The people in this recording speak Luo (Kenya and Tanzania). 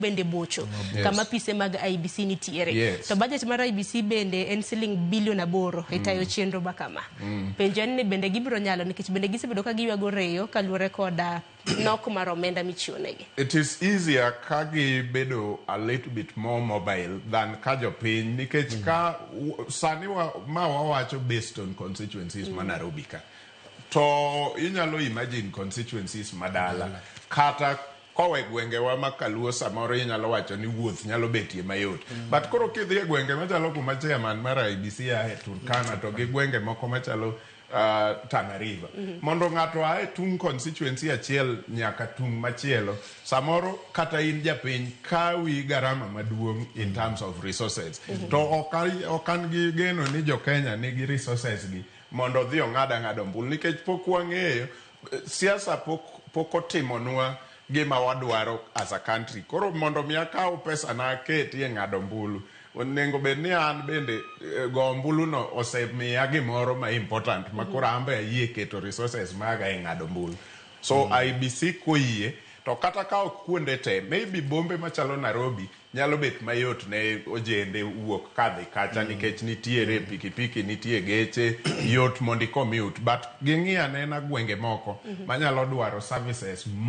Bende bocho kama pise mag IEBC nitiere. To budget mar IEBC bende en siling bilion 8 e tayo chenro ma kama. Penjo en ni bende gibiro nyalo, nikech bende gisebedo ka giywago reyo kaluwore koda nok mar omenda michiwo negi. It is easier ka gibedo a little bit more mobile than ka jopiny, nikech ka sani wa, ma wawacho based on constituencies ma Nairobi ka, to inyalo imagine constituencies madala kata kowe gwengewa ma kaluo, samoro inyalo wacho ni wuoth nyalo betie mayot, but koro kidhi e gwenge machalo kuma chairman mar IEBC ae, Turkana, to gi gwenge moko machalo Tana River, mondo ng'ato ae tung constituency achiel nyaka tung machielo, samoro kata in japiny kawi garama maduong' in terms of resources, to ok an gi geno ni jo Kenya nigi resources gi mondo odhi ong'ad ang'ada ombulu, nikech pok wang'eyo siasa, pok otimonwa gima wadwaro as a country. Koro mondo mi akaw pesa na aketi e ng'ado ombulu, onego bed ni an bende go ombulu no osemiya gimoro ma important ma koro an be ayie keto resources maga e ng'ado ombulu. So IEBC koyie to kata ka ok kuonde te, maybe bombe machalo Nairobi nyalo bet mayot ne ojende wuok kadhi kacha, nikech nitiere pikipiki, nitie geche, yot mondo i commute, but ging'i anena gwenge moko manyalo dwaro services more.